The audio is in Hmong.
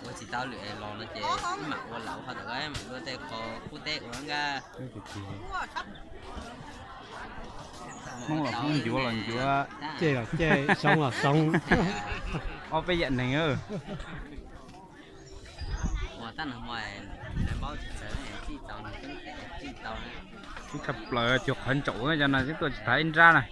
Ua tsis tau lwm los no ces wb mam ua lawm ho tau, mam ua tej qhov qub teb ua nka. Hmoob los Hmoob, ncuav los ncuav, cej los cej, xyoob los xyoob. Ob peb yam neeg. Ib tshaj plaws cuag qhov ntsaum cov no twb tuaj tsis tau ib nrab na.